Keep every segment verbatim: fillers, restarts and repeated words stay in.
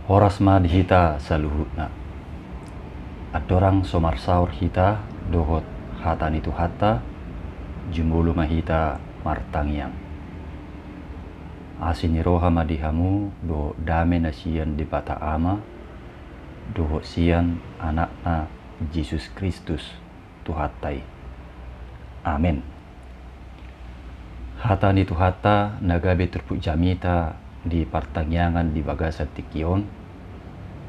Horas ma di hita saluhutna. Andorang so marsaor hita dohot hata ni Tuhanta, jumolo ma hita martangiang. Asi ni roha ma di hamu dohot dame na sian Debata Ama dohot sian Anakna Jesus Kristus Tuhanta i. Amen. Hata ni Tuhanta na gabe turpuk jamita di partangiangan di bagasan tingki on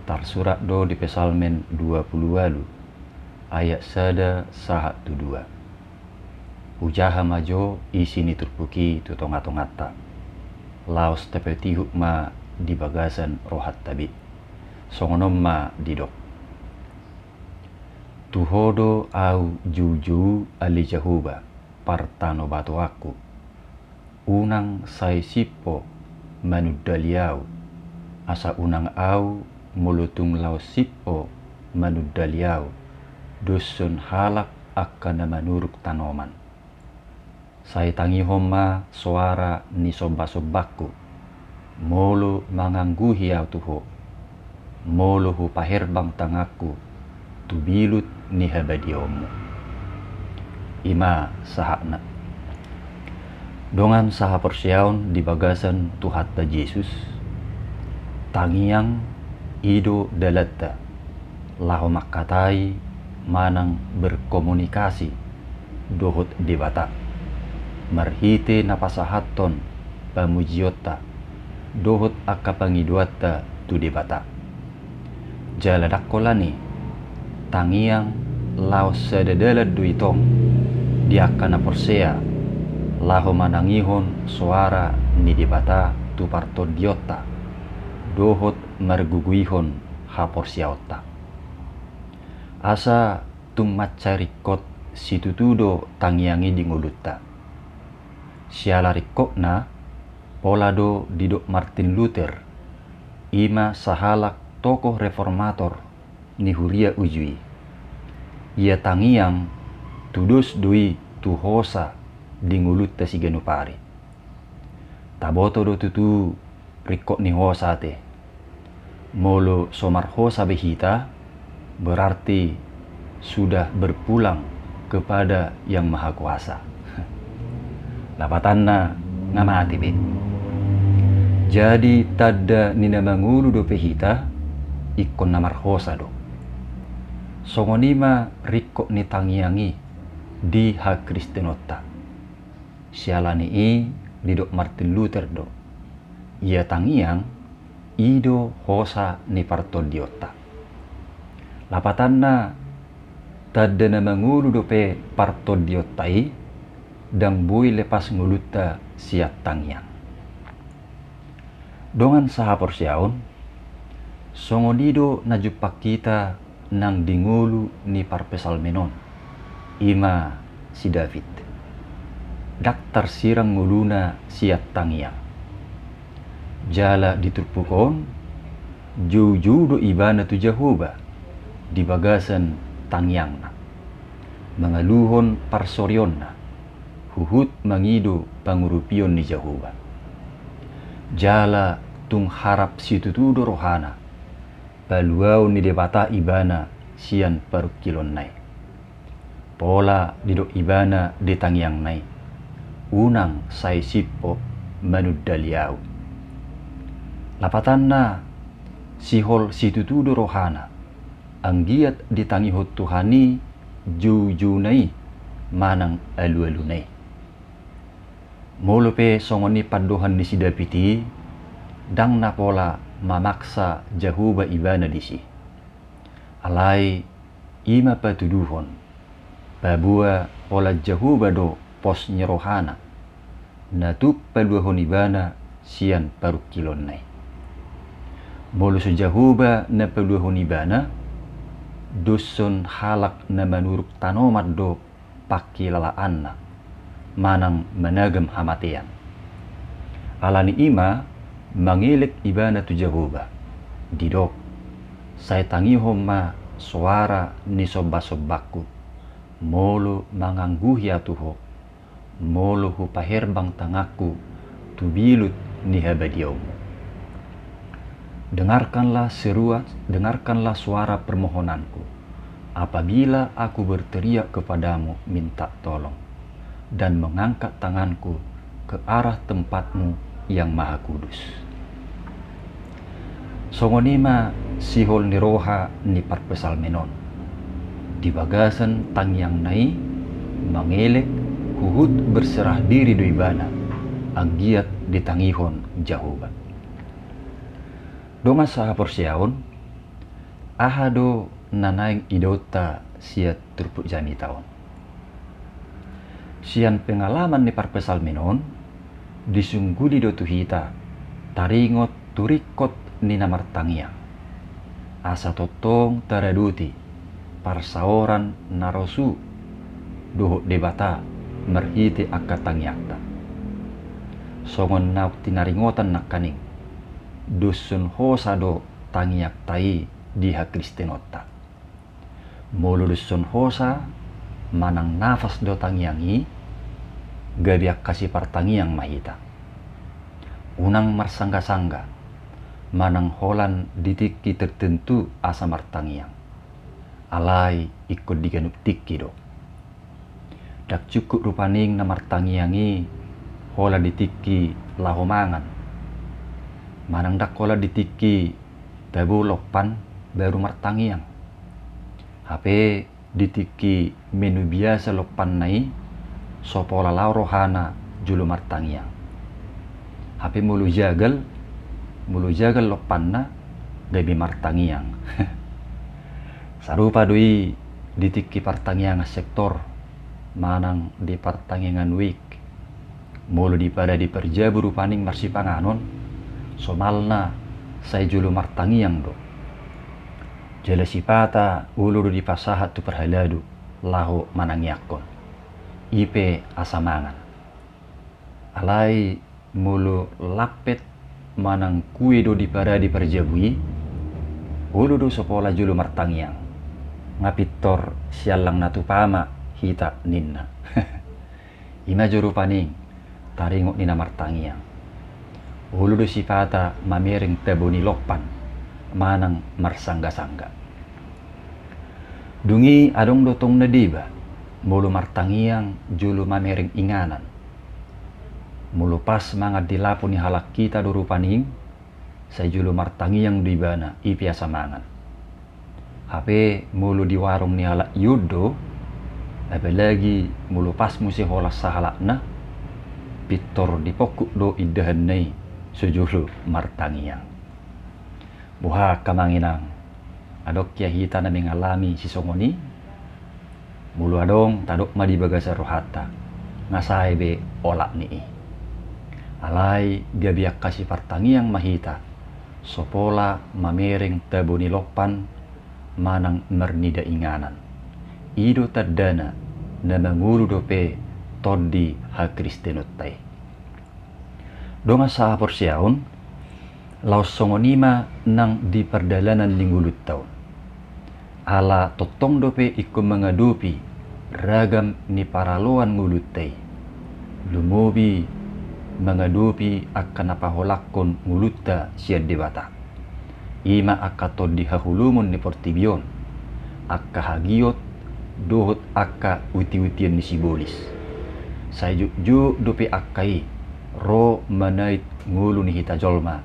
tarsurat do di Psalmen dua pulu ualu ayat sada sahat tu dua. Hujaha ma jo isi ni turpuk i tu tongatonganta, laos tapatihuk ma di bagasan rohanta be. Songon on ma didok. Tu Ho do ahu joujou, ale Jahowa, partanobatoanku. Unang sai simpo manundali ahu, asa unang ahu molo tung laos simpo manundali ahu, doshon halak angka na manuruk tanoman. Sai tangihon ma soara ni sombasombanku, molo mangangguhi ahu tu Ho, molo hupaherbang tanganku tu bilut ni habadiaonmu. I ma sahatna. Dongan sahaporseaon di bagasan Tuhanta Jesus, tangiang i do dalanta laho mangkatai manang berkomunikasi dohot Debata, marhite na pasahathon pamujionta dohot angka pangidoanta tu Debata. Jala ndang holan i, tangiang laos sada dalan do i tong di angka na porsea laho manangihon soara ni Debata tu partondionta dohot marguguihon haporseaonta. Asa tung mansai ringkot situtu do tangiang i di ngolunta. Siala ringkotna, pola do didok Martin Luther, i ma sahalak tokoh reformator ni huria uju i. Ia tangiang tudos do i tu hosa di ngolunta siganup ari. Taboto do tutu ringkot ni hosa ate. Molo so marhosa be hita, berarti sudah berpulang kepada Yang Maha Kuasa. Lapatanna, nga mate be. Jadi tanda ni na mangolu dope hita, ingkon na marhosa do. Songon i ma ringkot ni tangiang i di hakristenonta. Siala ni i didok Martin Luther do, ia tangiang i do hosa ni partondionta. Lapatanna, tanda na mangolu dope partondionta i, ndang boi lepas ngolunta sian tangiang. Dongan sahaporseaon, songon i do na jumpang hita nang di ngolu ni parpsalmen on, i ma si David. Ndang tarsirang ngoluna sian tangiang. Jala di turpuk on, joujou do ibana tu Jahowa di bagasan tangiangna, mangaluhon parsorionna, huhut mangido pangurupion ni Jahowa. Jala tung harap situtu do rohana, paluaon ni Debata ibana sian parungkilonna i. Pola didok ibana di tangiangna i, unang sai simpo manundali ahu. Lapatanna, sihol situtu do rohana, anggiat ditangihon Tuhan i joujouna i manang alualuna i. Molo pe songon i pandohan ni si David i, ndang na pola mamaksa Jahowa ibana disi. Alai i ma patuduhon, paboa pola Jahowa do pos ni rohana, na tuk paluahon ibana sian parungkilonna i. Molo so Jahowa na paluahon ibana, doshon halak na manuruk tanoman do pangkilalaanna, manang managam hamatean. Ala ni i ma mangelek ibana tu Jahowa, didok, sai tangihon ma soara ni sombasombanku, molo mangangguhi ahu tu Ho, molo hupaherbang tanganku tu bilut ni habadiaonmu. Dengarkanlah seruan, dengarkanlah suara permohonanku, apabila aku berteriak kepadamu minta tolong, dan mengangkat tanganku ke arah tempat-Mu yang Maha Kudus. Songon i ma sihol ni roha ni parpsalmen on. Di bagasan tangiangna i mangelek, huhut berserah diri do ibana, anggiat ditangihon Jahowa. Dongan sahaporseaon, aha do na naeng idaonta sian turpuk jamita on? Sian pengalaman ni parpsalmen on, disungguli do tu hita taringot tu ringkot ni na martangiang, asa tongtong taradoti parsaoran na rosu dohot Debata marhite angka tangiangta. Songon naung tinaringotan nangkaning, doshon hosa do tangiangta i di hakristenonta. Molo doshon hosa manang nafas do tangiang i, gabe angka sipartangiang ma hita. Unang marsanggasangga manang holan di tingki tertentu asa martangiang. Alai ingkon di ganup tingki do. Ndang cukup rupani na martangiang i holan di tingki laho mangan, manang ndang holan di tingki tabo lompan baru martangiang. Hape di tingki menu biasa lompanna i, so pola laho rohana jolo martangiang. Hape molo jagal, molo jagal lompanna, gabe martangiang. Sarupa do i di tingki partangiangan sektor manang di partangiangan wijk. Molo di paradi parjabu rupani marsipanganon, somalna sai jolo martangiang do. Jala sipata olo do dipasahat tu parhalado laho manangiangkon. I pe asa mangan. Alai molo lampet manang kue do di paradi parjabu i, olo do so pola jolo martangiang. Nga pintor siallang na tupa ma hita ninna. I ma jo rupani taringot ni na martangiang. Olo do sipata mamereng tabo ni lompan manang marsanggasangga. Dung i adong do tong na deba molo martangiang jolo mamereng inganan. Molo pas mangan di lapo ni halak hita do rupani, sai jolo martangiang do ibana, i pe asa mangan. Hape molo di warung ni halak i on do, apalagi molo pas muse holan sahalakna, pintor dipongkuk do indahanna i so jolo martangiang. Boha angka amang inang, adong hea hita na mengalami sisongon i? Molo adong, tadok ma di bagasan rohanta, nga sae be olat ni i. Alai gabe angka sipartangiang ma hita, so pola mamereng tabo ni lompan manang marnida inganan. I do tandana na mangolu dope tondi hakristenonta i. Dongan sahaporseaon, laos songon i ma nang di pardalanan ni ngolunta on. Ala tongtong dope ingkon mangadopi ragam ni paraloan ngolunta i. Lumobi mangadopi angka na paholangkon ngolunta sian Debata. I ma angka tondi haholomon ni portibi on, angka hagiot dohot angka utiutian ni sibolis. Sai jotjot dope angka i ro manait ngolu ni hita jolma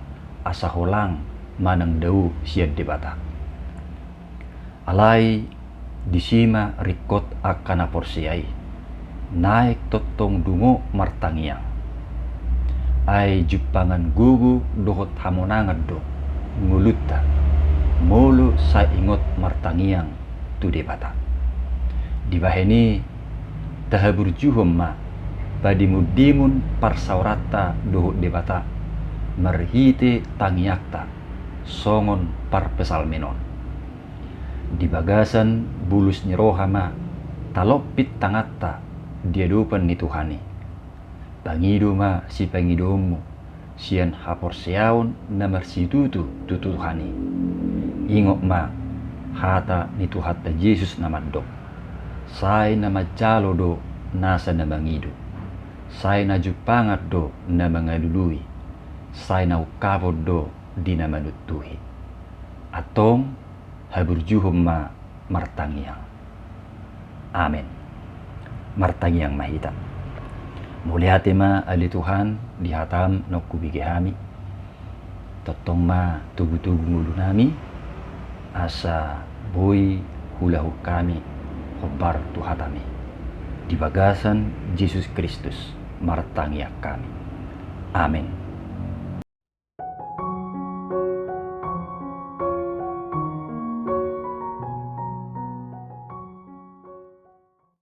asa holang manang dao sian Debata. Alai disi ma ringkot angka na porsea i, naeng tongtong dungo martangiang. Ai jumpangan gogo dohot hamonangan do ngolunta molo sai ingot martangiang tu Debata. Dibahen i, tahaburjuhon ma padimundimun parsaoranta dohot Debata marhite tangiangta songon parpsalmen on. Di bagasan bulus ni roha ma talompit tanganta di adopan ni Tuhan i. Pangido ma sipangidoonmu sian haporseaon na marsitutu tu Tuhan i. Ingot ma hata ni Tuhanta Jesus na mandok: Sai na manjalo do nasa na mangido. Sai na jumpangan do na mangalului. Sai na ungkapon do di na manuntuhi. Antong haburjuhon ma martangiang. Amen. Martangiang ma hita. Mauliate ma ale Tuhan di hataM naung hubege hami. Tongtong ma togutogu ngolunami asa boi huulahon hami hombar tu hataMi. Di bagasan Jesus Kristus martangiang hami. Amen.